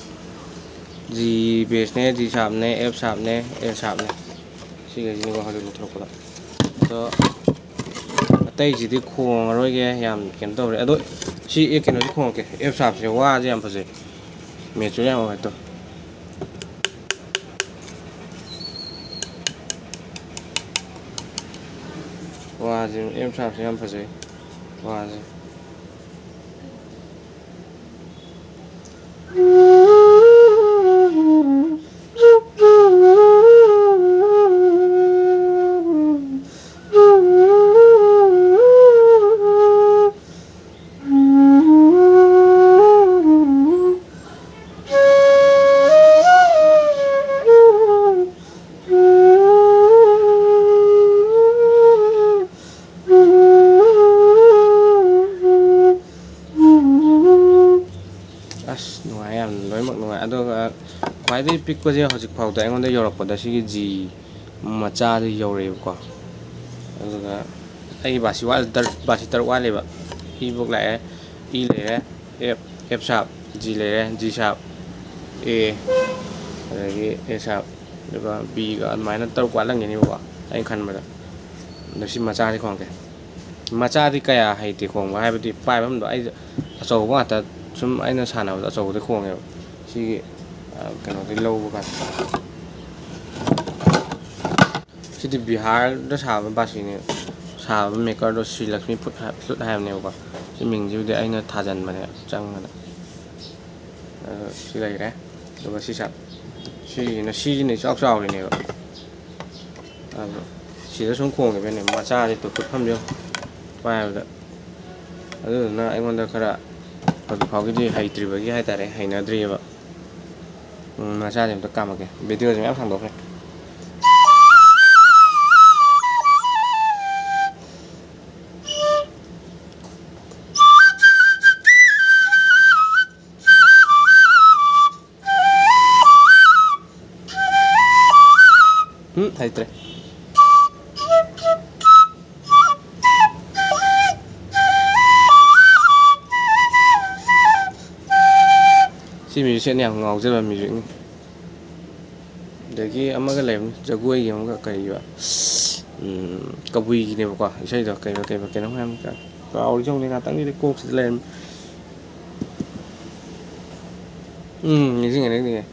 G bassꯅꯦ, G sharpꯅꯦ, F sharpꯅꯦ, A sharpꯅꯦ꯫ ꯁꯤꯈꯩꯁꯤꯅꯤꯀꯣ ꯍꯧꯖꯤꯛ ꯂꯧꯊꯣꯔꯛꯄꯗ꯫ ꯑꯗꯣ ꯑꯇꯩꯁꯤꯗꯤ ꯈꯣꯡꯉꯔꯣꯏꯒꯦ, ꯌꯥꯝ ꯀꯩꯅꯣ ꯇꯧꯔꯦ꯫ ꯑꯗꯣ ꯁꯤ ꯑꯦ ꯀꯩꯅꯣꯁꯤ ꯈꯣꯡꯉꯛꯀꯦ, F sharpꯁꯦ ꯋꯥꯁꯦ ꯌꯥꯝ ꯐꯖꯩ, mature ꯌꯥꯝ ꯑꯣꯏ꯫ ꯑꯗꯣ ꯋꯥꯁꯦ, F sharpꯁꯦ ꯌꯥꯝ ꯐꯖꯩ ꯋꯥꯁꯦ꯫ ꯑꯁ, ꯅꯨꯡꯉꯥꯏ, ꯌꯥꯝ ꯂꯣꯏꯅꯃꯛ ꯅꯨꯡꯉꯥꯏ꯫ ꯑꯗꯨꯒ ꯈ꯭ꯋꯥꯏꯗꯒꯤ ꯄꯤꯛꯄꯁꯦ ꯍꯧꯖꯤꯛ ꯐꯥꯎꯗ ꯑꯩꯉꯣꯟꯗ ꯌꯧꯔꯛꯄꯗ ꯁꯤꯒꯤ G ꯃꯆꯥꯗ ꯌꯧꯔꯛꯑꯦꯕꯀꯣ꯫ ꯑꯗꯨꯒ ꯑꯩ ꯕꯥꯁꯤ ꯋꯥꯠꯂꯤ, ꯇꯔꯨꯛ, ꯕꯥꯁꯤ ꯇꯔꯨꯛ ꯋꯥꯠꯂꯤꯕ꯫ E ꯕꯣꯛ ꯂꯥꯛꯑꯦ, E ꯂꯩꯔꯦ, F, F sharp, G ꯂꯩꯔꯦ, G sharp, A, ꯑꯗꯒꯤ A sharp, ꯑꯗꯨꯒ Bꯒ ꯑꯗꯨꯃꯥꯏꯅ ꯇꯔꯨꯛ ꯋꯥꯠꯂꯝꯒꯅꯦꯕꯀꯣ, ꯑꯩꯅ ꯈꯟꯕꯗ꯫ ꯑꯗꯣ ꯁꯤ ꯃꯆꯥꯁꯤ ꯈꯣꯡꯉꯛꯀꯦ꯫ ꯃꯆꯥꯗꯤ ꯀꯌꯥ ꯍꯩꯇꯦ ꯈꯣꯡꯕ, ꯍꯥꯏꯕꯗꯤ ꯄꯥꯏꯕ ꯑꯃꯗꯣ ꯑꯩ ꯑꯆꯧꯕ ꯉꯥꯛꯇ, ꯁꯨꯝ ꯑꯩꯅ ꯁꯥꯟꯅꯕꯗ ꯑꯆꯧꯕꯗꯤ ꯈꯣꯡꯉꯦꯕ꯫ ꯁꯤꯒꯤ, ꯑ, ꯀꯩꯅꯣꯗꯒꯤ ꯂꯧꯕ ꯀꯥꯟꯗ꯫ ꯁꯤꯗꯤ ꯕꯤꯍꯥꯔꯗ ꯁꯥꯕ ꯕꯥꯁꯤꯅꯦ, ꯁꯥꯕ makerꯗꯣ ꯁ꯭ꯔꯤ ꯂꯛꯁꯃꯤ ꯐ꯭ꯂꯨꯠ ꯍꯥꯏ-, ꯐ꯭ꯂꯨꯠ ꯍꯥꯏꯕꯅꯦꯕꯀꯣ꯫ ꯁꯤ ꯃꯤꯡꯁꯤꯕꯨꯗꯤ ꯑꯩꯅ ꯊꯥꯖꯟꯕꯅꯦ ꯆꯪꯉꯒ꯫ ꯑꯗꯣ ꯁꯤ ꯂꯩꯔꯦ, ꯑꯗꯨꯒ ꯁꯤ ꯁꯥ-, ꯁꯤꯁꯤꯅ, ꯁꯤꯁꯤꯅ ꯏꯆꯥꯎ ꯆꯥꯎꯔꯤꯅꯦꯕ꯫ ꯑꯗꯣ ꯁꯤꯗ ꯁꯨꯝ ꯈꯣꯡꯉꯤꯕꯩꯅꯦ, ꯃꯆꯥꯁꯦ ꯇꯨ ꯈꯨꯠꯐꯝꯁꯦ ꯌꯦꯡꯉꯨ ꯄꯥꯏꯕꯗ꯫ ꯑꯗꯨꯗꯨꯅ ꯑꯩꯉꯣꯟꯗ ꯈꯔ ꯍꯧꯖꯤꯛ ꯐꯥꯎꯒꯤꯗꯤ ꯍꯩꯇ꯭ꯔꯤꯕꯒꯤ ꯍꯥꯏꯇꯥꯔꯦ, ꯍꯩꯅꯗ꯭ꯔꯤꯑꯕ꯫ ꯎꯝ, ꯃꯆꯥꯁꯦ ꯑꯝꯇ ꯀꯥꯝꯃꯛꯀꯦ, videoꯁꯦ ꯃꯌꯥꯝ ꯁꯥꯡꯗꯣꯛꯈ꯭ꯔꯦ꯫ ꯎꯝ, ꯍꯩꯇ꯭ꯔꯦ꯫ ꯁꯤ ꯃ꯭ꯌꯨꯖꯤꯛꯁꯦ ꯑꯩꯅ ꯌꯥꯝ ꯉꯥꯎꯖꯕ ꯃ꯭ꯌꯨꯖꯤꯛꯅꯤ꯫ ꯑꯗꯒꯤ ꯑꯃꯒ ꯂꯩꯕꯅꯤ, ꯖꯒꯣꯏꯒꯤ ꯑꯃꯒ, ꯀꯔꯤꯕ, ꯎꯝ, ꯀꯕꯨꯏꯒꯤꯅꯦꯕꯀꯣ ꯏꯁꯩꯗꯣ, ꯀꯩꯕ, ꯀꯩꯕ, ꯀꯩꯅꯣꯝ ꯍꯥꯏꯕꯅꯤ, ꯀꯥꯎꯔꯤꯁꯦ ꯌꯦꯡꯉꯨꯅꯦ, ꯉꯥꯛꯇꯪꯗꯨꯗ ꯀꯣꯛꯁꯤꯗ ꯂꯩꯔꯝꯃꯤ꯫ ꯎꯝ, ꯅꯤꯡꯁꯤꯡꯉꯦ, ꯅꯤꯡꯁꯤꯡꯉꯦ꯫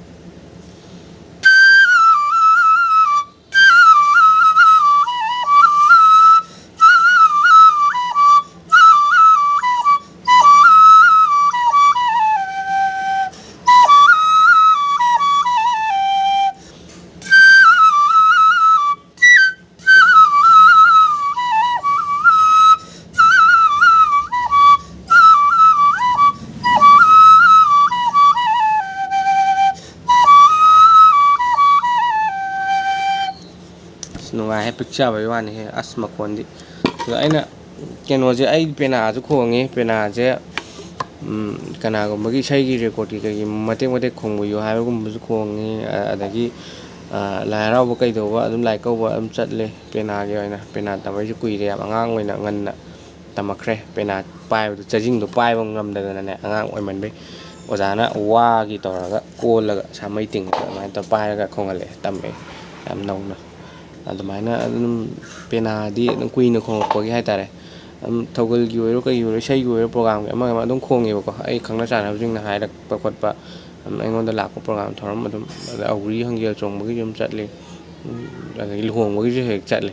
ꯑꯁ, ꯅꯨꯡꯉꯥꯏꯍꯦ, ꯄꯤꯛꯆꯕꯩ ꯋꯥꯅꯤꯍꯦ, ꯑꯁ, ꯃꯈꯣꯟꯗꯤ꯫ ꯑꯗꯣ ꯑꯩꯅ ꯀꯩꯅꯣꯁꯦ, ꯑꯩ ꯄꯦꯅꯥꯁꯨ ꯈꯣꯡꯉꯦ, ꯄꯦꯅꯥꯁꯦ, ꯎꯝ, ꯀꯅꯥꯒꯨꯝꯕꯒꯤ ꯏꯁꯩꯒꯤ ꯔꯦꯀꯣꯔꯗꯀꯤ ꯀꯩꯒꯤ ꯃꯇꯦꯛ ꯃꯇꯦꯛ ꯈꯣꯡꯕꯤꯌꯨ ꯍꯥꯏꯕꯒꯨꯝꯕꯁꯨ ꯈꯣꯡꯉꯤ, ꯑ-, ꯑꯗꯒꯤ, ꯑ, ꯂꯥꯏ ꯍꯔꯥꯎꯕ ꯀꯩꯗꯧꯕ ꯑꯗꯨꯝ ꯂꯥꯏ ꯀꯧꯕ ꯑꯗꯨꯝ ꯆꯠꯂꯦ꯫ ꯄꯦꯅꯥꯒꯤ ꯑꯣꯏꯅ ꯄꯦꯅꯥ ꯇꯝꯕꯩꯁꯨ ꯀꯨꯏꯔꯦ ꯌꯥꯝ, ꯑꯉꯥꯡ ꯑꯣꯏꯅ ꯉꯟꯅ ꯇꯝꯃꯛꯈ꯭ꯔꯦ꯫ ꯄꯦꯅꯥ ꯄꯥꯏꯕꯗꯨ, ꯆꯖꯤꯡꯗꯨ ꯄꯥꯏꯕ ꯉꯝꯗꯗꯅꯅꯦ, ꯑꯉꯥꯡ ꯑꯣꯏꯃꯟꯕꯩ ꯑꯣꯖꯥꯅ ꯋꯥꯒꯤ ꯇꯧꯔꯒ ꯀꯣꯜꯂꯒ ꯁꯥꯃꯩ ꯇꯤꯡꯉꯒ ꯑꯗꯨꯃꯥꯏꯅ ꯇꯧꯔ ꯄꯥꯏꯔꯒ ꯈꯣꯡꯍꯜꯂꯛꯑꯦ, ꯇꯝꯃꯛꯑꯦ ꯌꯥꯝ ꯅꯧꯅ꯫ ꯑꯗꯨꯃꯥꯏꯅ ꯑꯗꯨꯝ ꯄꯦꯅꯥꯗꯤ ꯑꯗꯨꯝ ꯀꯨꯏꯅ ꯈꯣꯡꯉꯛꯄꯒꯤ ꯍꯥꯏꯇꯥꯔꯦ꯫ ꯑꯗꯨꯝ ꯊꯧꯒꯜꯒꯤ ꯑꯣꯏꯔꯣ, ꯀꯩꯒꯤ ꯑꯣꯏꯔꯣ, ꯏꯁꯩꯒꯤ ꯑꯣꯏꯔꯣ, ꯄ꯭ꯔꯣꯒ꯭ꯔꯥꯝꯒꯤ ꯑꯃ ꯑꯃ ꯑꯗꯨꯝ ꯈꯣꯡꯉꯦꯕꯀꯣ꯫ ꯑꯩ ꯈꯪꯅ ꯆꯥꯟꯅꯕꯁꯤꯡꯅ ꯍꯥꯏꯔꯛꯄ ꯈꯣꯠꯄ, ꯑꯗꯨꯝ ꯑꯩꯉꯣꯟꯗ ꯂꯥꯛꯄ ꯄ꯭ꯔꯣꯒ꯭ꯔꯥꯝ ꯊꯧꯔꯝ ꯑꯗꯨꯝ, ꯑꯗ ꯑꯧꯒ꯭ꯔꯤ ꯍꯪꯖꯦꯜ ꯆꯣꯡꯕꯒꯤꯁꯨ ꯑꯗꯨꯝ ꯆꯠꯂꯤ꯫ ꯎꯝ, ꯑꯗꯒꯤ ꯂꯨꯍꯣꯡꯕꯒꯤꯁꯨ ꯍꯦꯛ ꯆꯠꯂꯤ꯫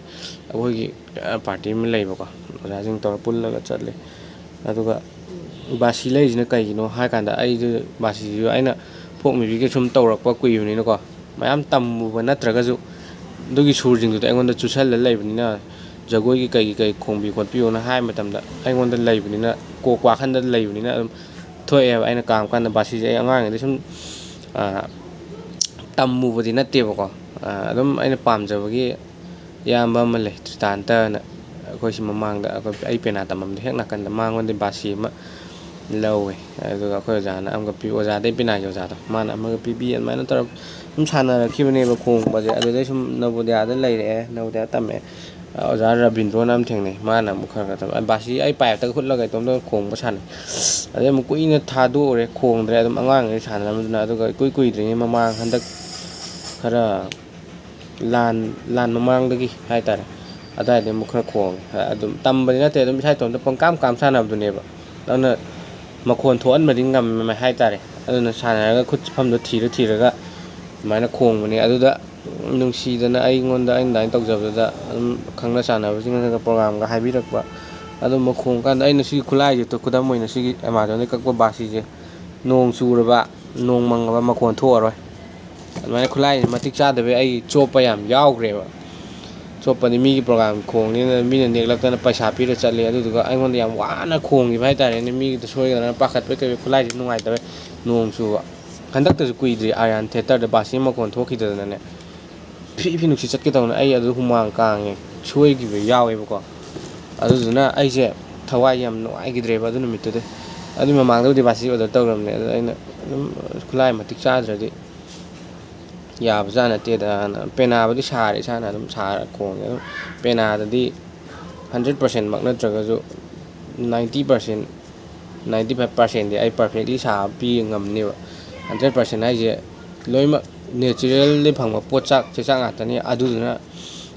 ꯑꯩꯈꯣꯏꯒꯤ, ꯑ, ꯄꯥꯔꯇꯤ ꯑꯃ ꯂꯩꯕꯀꯣ, ꯑꯣꯖꯥꯁꯤꯡ ꯇꯧꯔ ꯄꯨꯜꯂꯒ ꯆꯠꯂꯤ꯫ ꯑꯗꯨꯒ ꯕꯥꯁꯤ ꯂꯩꯔꯤꯁꯤꯅ ꯀꯩꯒꯤꯅꯣ ꯍꯥꯏ ꯀꯥꯟꯗ, ꯑꯩꯁꯨ ꯕꯥꯁꯤꯁꯨ ꯑꯩꯅ ꯐꯣꯛ ꯃ꯭ꯌꯨꯖꯤꯛꯀꯤ ꯁꯨꯝ ꯇꯧꯔꯛꯄ ꯀꯨꯏꯕꯅꯤꯅꯀꯣ, ꯃꯌꯥꯝ ꯇꯝꯃꯨꯕ ꯅꯠꯇ꯭ꯔꯒꯁꯨ ꯑꯗꯨꯒꯤ ꯁꯨꯔꯁꯤꯡꯗꯨꯗꯤ ꯑꯩꯉꯣꯟꯗ ꯆꯨꯁꯜꯂ ꯂꯩꯕꯅꯤꯅ, ꯖꯒꯣꯏꯒꯤ ꯀꯩꯒꯤ ꯀꯩ ꯈꯣꯡꯕꯤ ꯈꯣꯠꯄꯤꯌꯣꯅ ꯍꯥꯏ ꯃꯇꯝꯗ ꯑꯩꯉꯣꯟꯗ ꯂꯩꯕꯅꯤꯅ, ꯀꯣꯛ ꯋꯥꯈꯟꯗ ꯂꯩꯕꯅꯤꯅ ꯑꯗꯨꯝ ꯊꯣꯛꯑꯦꯕ꯫ ꯑꯩꯅ ꯀꯥꯝ ꯀꯥꯟꯗ ꯕꯥꯁꯤꯁꯦ ꯑꯩ ꯑꯉꯥꯡ ꯑꯣꯏꯔꯤꯉꯩꯗꯩ ꯁꯨꯝ, ꯑ, ꯇꯝꯃꯨꯕꯗꯤ ꯅꯠꯇꯦꯕꯀꯣ꯫ ꯑ, ꯑꯗꯨꯝ ꯑꯩꯅ ꯄꯥꯝꯖꯕꯒꯤ ꯏꯌꯥꯝꯕ ꯑꯃ ꯂꯩ, ꯇ꯭ꯔꯤꯇꯥꯟꯇꯅ, ꯑꯩꯈꯣꯏ ꯁꯤ ꯃꯃꯥꯡꯗ ꯑꯩꯈꯣꯏ, ꯑꯩ ꯄꯦꯅꯥ ꯇꯝꯐꯝꯗꯣ ꯍꯦꯛ ꯅꯥꯀꯟꯗ, ꯃꯉꯣꯟꯗꯩ ꯕꯥꯁꯤ ꯑꯃ ꯂꯧꯋꯦ꯫ ꯑꯗꯨꯒ ꯑꯩꯈꯣꯏ ꯑꯣꯖꯥꯅ ꯑꯃꯒ ꯄꯤ-, ꯑꯣꯖꯥꯗꯩ ꯄꯦꯅꯥꯒꯤ ꯑꯣꯖꯥꯗꯣ, ꯃꯥꯅ ꯑꯃꯒ ꯄꯤꯕꯤ, ꯑꯗꯨꯃꯥꯏꯅ ꯇꯧꯔꯒ ꯁꯨꯝ ꯁꯥꯟꯅꯔꯛꯈꯤꯕꯅꯦꯕ ꯈꯣꯡꯕꯁꯦ꯫ ꯑꯗꯨꯗꯩ ꯁꯨꯝ ꯅꯕꯣꯗꯤꯌꯥꯗ ꯂꯩꯔꯛꯑꯦ, ꯅꯕꯣꯗꯤꯌꯥ ꯇꯝꯃꯛꯑꯦ꯫ ꯑꯣꯖꯥ ꯔꯕꯤꯟꯗ꯭ꯔꯣꯅ ꯑꯃ ꯊꯦꯡꯅꯩ꯫ ꯃꯥꯅ ꯑꯃꯨꯛ ꯈꯔ ꯈꯔ ꯇꯝ-, ꯕꯥꯁꯤ ꯑꯩ ꯄꯥꯏꯞꯇꯒ ꯍꯨꯠꯂꯒ ꯏꯇꯣꯝꯇ ꯈꯣꯡꯕ ꯁꯥꯟꯅꯩ꯫ ꯑꯗꯩ ꯑꯃꯨꯛ ꯀꯨꯏꯅ ꯊꯥꯗꯣꯛꯎꯔꯦ, ꯈꯣꯡꯗ꯭ꯔꯦ꯫ ꯑꯗꯨꯝ ꯑꯉꯥꯡꯈꯩ ꯁꯥꯟꯅꯔꯝꯕꯗꯨꯅ, ꯑꯗꯨꯒ ꯏꯀꯨꯏ ꯀꯨꯏꯗ꯭ꯔꯤꯉꯩ ꯃꯃꯥꯡ, ꯍꯟꯗꯛ ꯈꯔ ꯂꯥꯟ, ꯂꯥꯟ ꯃꯃꯥꯡꯗꯒꯤ ꯍꯥꯏꯇꯥꯔꯦ, ꯑꯗꯨꯋꯥꯏꯗꯩ ꯑꯃꯨꯛ ꯈꯔ ꯈꯣꯡꯉꯦ꯫ ꯑꯗꯨꯝ ꯇꯝꯕꯗꯤ ꯅꯠꯇꯦ, ꯑꯗꯨꯝ ꯏꯁꯥ ꯏꯇꯣꯝꯇ ꯄꯪꯀꯥꯝ ꯀꯥꯝ ꯁꯥꯟꯅꯕꯗꯨꯅꯦꯕ꯫ ꯑꯗꯨꯅ ꯃꯈꯣꯟ ꯊꯣꯛꯍꯟꯕꯗꯤ ꯉꯝꯃꯦ ꯍꯥꯏꯇꯥꯔꯦ꯫ ꯑꯗꯨꯅ ꯁꯥꯟꯅꯔꯒ ꯈꯨꯠ ꯆꯠꯐꯝꯗꯣ ꯊꯤꯔ ꯊꯤꯔꯒ ꯑꯗꯨꯃꯥꯏꯅ ꯈꯣꯡꯕꯅꯦ꯫ ꯑꯗꯨꯗ ꯅꯨꯡꯁꯤꯗꯅ ꯑꯩꯉꯣꯟꯗ, ꯑꯩꯅ ꯑꯗꯨꯃꯥꯏꯅ ꯇꯧꯖꯕꯗꯨꯗ ꯑꯗꯨꯝ ꯈꯪꯅ ꯆꯥꯟꯅꯕꯁꯤꯡꯅꯒ ꯄ꯭ꯔꯣꯒꯥꯝꯒ ꯍꯥꯏꯕꯤꯔꯛꯄ꯫ ꯑꯗꯨꯝꯕ ꯈꯣꯡꯀꯥꯟꯗ ꯑꯩꯅ ꯁꯤꯒꯤ ꯈꯨꯠꯂꯥꯏꯁꯦ, ꯈꯨꯗꯝ ꯑꯣꯏꯅ ꯁꯤꯒꯤ Amazonꯗꯒꯤ ꯀꯛꯄ ꯕꯥꯁꯤꯁꯦ, ꯅꯣꯡ ꯆꯨꯔꯕ, ꯅꯣꯡ ꯃꯪꯉꯕ ꯃꯈꯣꯟ ꯊꯣꯛꯑꯔꯣꯏ꯫ ꯑꯗꯨꯃꯥꯏꯅ ꯈꯨꯠꯂꯥꯏꯁꯦ ꯃꯇꯤꯛ ꯆꯥꯗꯕꯩ ꯑꯩ ꯆꯣꯞꯄ ꯌꯥꯝ ꯌꯥꯎꯈ꯭ꯔꯦꯕ꯫ ꯆꯣꯞꯄꯗꯤ ꯃꯤꯒꯤ ꯄ꯭ꯔꯣꯒꯥꯝ ꯈꯣꯡꯅꯤꯅ ꯃꯤꯅ ꯅꯦꯛꯂꯛꯇꯅ ꯄꯩꯁꯥ ꯄꯤꯔ ꯆꯠꯂꯦ꯫ ꯑꯗꯨꯗꯨꯒ ꯑꯩꯉꯣꯟꯗ ꯌꯥꯝ ꯋꯥꯅ ꯈꯣꯡꯈꯤꯕ ꯍꯥꯏꯇꯥꯔꯦꯅꯦ꯫ ꯃꯤꯒꯤꯗ ꯁꯣꯏꯒꯗ꯭ꯔꯥꯅ ꯄꯥꯈꯠꯄꯩ ꯀꯩ, ꯈꯨꯠꯂꯥꯏꯁꯦ ꯅꯨꯡꯉꯥꯏꯇꯕꯩ꯫ ꯅꯣꯡ ꯆꯨꯕ꯫ ꯍꯟꯗꯛꯇꯁꯨ ꯀꯨꯏꯗ꯭ꯔꯤ ꯑꯥꯔꯌꯥꯟ ꯊꯤꯌꯦꯇꯔꯗ ꯕꯥꯁꯤ ꯃꯈꯣꯟ ꯊꯣꯛꯈꯤꯗꯗꯅꯅꯦ, ꯐꯤ ꯐꯤ ꯅꯨꯡꯁꯤꯠ ꯆꯠꯀꯦ ꯇꯧꯅ ꯑꯩ ꯑꯗꯨ ꯍꯨꯃꯥꯡ ꯀꯥꯡꯉꯦ꯫ ꯁꯣꯏꯈꯤꯕ ꯌꯥꯎꯋꯦꯕꯀꯣ꯫ ꯑꯗꯨꯗꯨꯅ ꯑꯩꯁꯦ ꯊꯋꯥꯏ ꯌꯥꯝ ꯅꯨꯡꯉꯥꯏꯈꯤꯗ꯭ꯔꯦꯕ ꯑꯗꯨ ꯅꯨꯃꯤꯠꯇꯨꯗꯤ꯫ ꯑꯗꯨꯒꯤ ꯃꯃꯥꯡꯗꯕꯨꯗꯤ ꯕꯥꯁꯤ ꯑꯣꯔꯗꯔ ꯇꯧꯈ꯭ꯔꯕꯅꯦ꯫ ꯑꯗꯨꯗ ꯑꯩꯅ ꯑꯗꯨꯝ ꯈꯨꯠꯂꯥꯏ ꯃꯇꯤꯛ ꯆꯥꯗ꯭ꯔꯗꯤ ꯌꯥꯕꯖꯥꯠ ꯅꯠꯇꯦꯗꯅ꯫ ꯄꯦꯅꯥꯕꯨꯗꯤ ꯁꯥꯔꯦ, ꯏꯁꯥꯅ ꯑꯗꯨꯝ ꯁꯥꯔ ꯈꯣꯡꯉꯦ꯫ ꯑꯗꯨꯝ ꯄꯦꯅꯥꯗꯗꯤ ꯍꯟꯗ꯭ꯔꯦꯠ ꯄꯥꯔꯁꯦꯟꯃꯛ ꯅꯠꯇ꯭ꯔꯒꯁꯨ ꯅꯥꯏꯟꯇꯤ ꯄꯥꯔꯁꯦꯟ, ꯅꯥꯏꯟꯇꯤ ꯐꯥꯏꯚ ꯄꯥꯔꯁꯦꯟꯗꯤ ꯑꯩ ꯄꯔꯐꯦꯛꯂꯤ ꯁꯥꯕ ꯄꯤ ꯉꯝꯅꯦꯕ꯫ ꯍꯟꯗ꯭ꯔꯦꯠ ꯄꯥꯔꯁꯦꯟ ꯍꯥꯏꯁꯦ ꯂꯣꯏꯅꯃꯛ ꯅꯦꯆꯔꯦꯜꯗ ꯐꯪꯕ ꯄꯣꯠꯆꯥꯛ ꯆꯦꯆꯥꯛ ꯉꯥꯛꯇꯅꯤ꯫ ꯑꯗꯨꯗꯨꯅ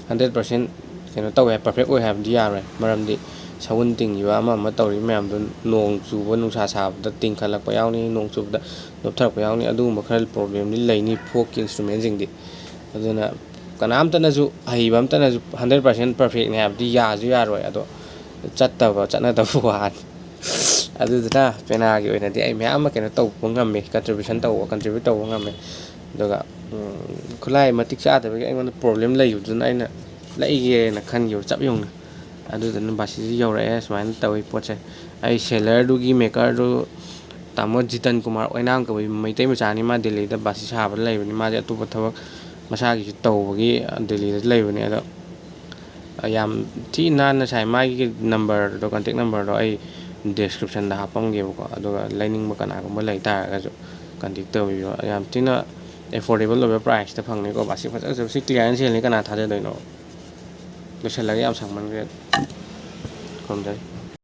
ꯍꯟꯗ꯭ꯔꯦꯠ ꯄꯥꯔꯁꯦꯟ ꯀꯩꯅꯣ ꯇꯧꯋꯦ, ꯄꯔꯐꯦꯛ ꯑꯣꯏ ꯍꯥꯏꯕꯗꯤ ꯌꯥꯔꯣꯏ꯫ ꯃꯔꯝꯗꯤ ꯁꯎꯟ ꯇꯤꯡꯉꯤꯕ ꯑꯃ ꯑꯃ ꯇꯧꯔꯤꯕ ꯃꯌꯥꯝꯗꯣ, ꯅꯣꯡ ꯆꯨꯕ, ꯅꯨꯡꯁꯥ ꯁꯥꯕꯗ ꯇꯤꯡꯈꯠꯂꯛꯄ ꯌꯥꯎꯅꯤ, ꯅꯣꯡ ꯆꯨꯕꯗ ꯅꯣꯞꯊꯔꯛꯄ ꯌꯥꯎꯅꯤ꯫ ꯑꯗꯨꯒꯨꯝꯕ ꯈꯔ ꯄ꯭ꯔꯣꯕ꯭ꯂꯦꯝꯗꯤ ꯂꯩꯅꯤ ꯐꯣꯛꯀꯤ ꯏꯟꯁꯇ꯭ꯔꯨꯃꯦꯟꯁꯤꯡꯗꯤ꯫ ꯑꯗꯨꯅ ꯀꯅꯥꯝꯇꯅꯁꯨ, ꯑꯍꯩꯕ ꯑꯝꯇꯅꯁꯨ ꯍꯟꯗ꯭ꯔꯦꯠ ꯄꯥꯔꯁꯦꯟ ꯄꯔꯐꯦꯛꯅꯤ ꯍꯥꯏꯕꯗꯤ ꯌꯥꯁꯨ ꯌꯥꯔꯣꯏ꯫ ꯑꯗꯣ ꯆꯠꯇꯕ, ꯆꯠꯅꯗꯕ ꯋꯥꯅꯤ꯫ ꯑꯗꯨꯗꯨꯅ ꯄꯦꯅꯥꯒꯤ ꯑꯣꯏꯅꯗꯤ ꯑꯩ ꯃꯌꯥꯝ ꯑꯃ ꯀꯩꯅꯣ ꯇꯧꯕ ꯉꯝꯃꯦ, ꯀꯟꯇ꯭ꯔꯤꯕ꯭ꯌꯨꯁꯟ ꯇꯧꯕ, ꯀꯟꯇ꯭ꯔꯤꯕ꯭ꯌꯨꯠ ꯇꯧꯕ ꯉꯝꯃꯦ꯫ ꯑꯗꯨꯒ, ꯎꯝ, ꯈꯨꯠꯂꯥꯏ ꯃꯇꯤꯛ ꯆꯥꯗꯕꯒꯤ ꯑꯩꯉꯣꯟꯗ ꯄ꯭ꯔꯣꯕ꯭ꯂꯦꯝ ꯂꯩꯕꯗꯨꯅ ꯑꯩꯅ ꯂꯩꯒꯦꯅ ꯈꯟꯈꯤꯕ ꯆꯞ ꯌꯨꯡꯅ꯫ ꯑꯗꯨꯗꯨꯅ ꯕꯥꯁꯤꯁꯨ ꯌꯧꯔꯛꯑꯦ꯫ ꯁꯨꯃꯥꯏꯅ ꯇꯧꯋꯤ ꯄꯣꯠꯁꯦ꯫ ꯑꯩ ꯁꯦꯂꯔꯗꯨꯒꯤ ꯃꯦꯀꯔꯗꯨ ꯇꯥꯃꯣ ꯖꯤꯇꯟ ꯀꯨꯃꯥꯔ ꯑꯣꯏꯅꯥꯝ ꯀꯧꯏ, ꯃꯩꯇꯩ ꯃꯆꯥꯅꯤ꯫ ꯃꯥ ꯗꯦꯜꯂꯤꯗ ꯕꯥꯁꯤ ꯁꯥꯕꯗ ꯂꯩꯕꯅꯤ꯫ ꯃꯥꯁꯦ ꯑꯇꯣꯞꯄ ꯊꯕꯛ ꯃꯁꯥꯒꯤꯁꯨ ꯇꯧꯕꯒꯤ ꯗꯦꯜꯂꯤꯗ ꯂꯩꯕꯅꯤ꯫ ꯑꯗꯣ ꯌꯥꯝ ꯊꯤ ꯅꯥꯟꯅ ꯁꯥꯏ꯫ ꯃꯥꯒꯤ ꯅꯝꯕꯔꯗꯣ, ꯀꯟꯇꯦꯛ ꯅꯝꯕꯔꯗꯣ ꯑꯩ ꯗꯦꯁꯀ꯭ꯔꯤꯞꯁꯟꯗ ꯍꯥꯞꯄꯝꯒꯦꯕꯀꯣ꯫ ꯑꯗꯨꯒ ꯂꯩꯅꯤꯡꯕ ꯀꯅꯥꯒꯨꯝꯕ ꯂꯩ ꯇꯥꯔꯒꯁꯨ ꯀꯟꯇꯦꯛ ꯇꯧꯕꯤꯌꯣ꯫ ꯌꯥꯝ ꯊꯤꯅ ꯑꯦꯐꯣꯔꯗꯦꯕꯜ ꯑꯣꯏꯕ ꯄ꯭ꯔꯥꯏꯁꯇ ꯐꯪꯅꯤꯀꯣ꯫ ꯕꯥꯁꯤ ꯐꯖ ꯐꯖꯕ, ꯁꯤ ꯀ꯭ꯂꯤꯌꯥꯔꯦꯟꯁ ꯁꯦꯜꯅꯤ, ꯀꯅꯥ ꯊꯥꯖꯗꯣꯏꯅꯣ? ꯂꯣꯏꯁꯤꯜꯂꯒꯦ, ꯌꯥꯝ ꯁꯥꯡꯃꯟꯈ꯭ꯔꯦ꯫ ꯈꯨꯔꯨꯝꯖꯔꯤ꯫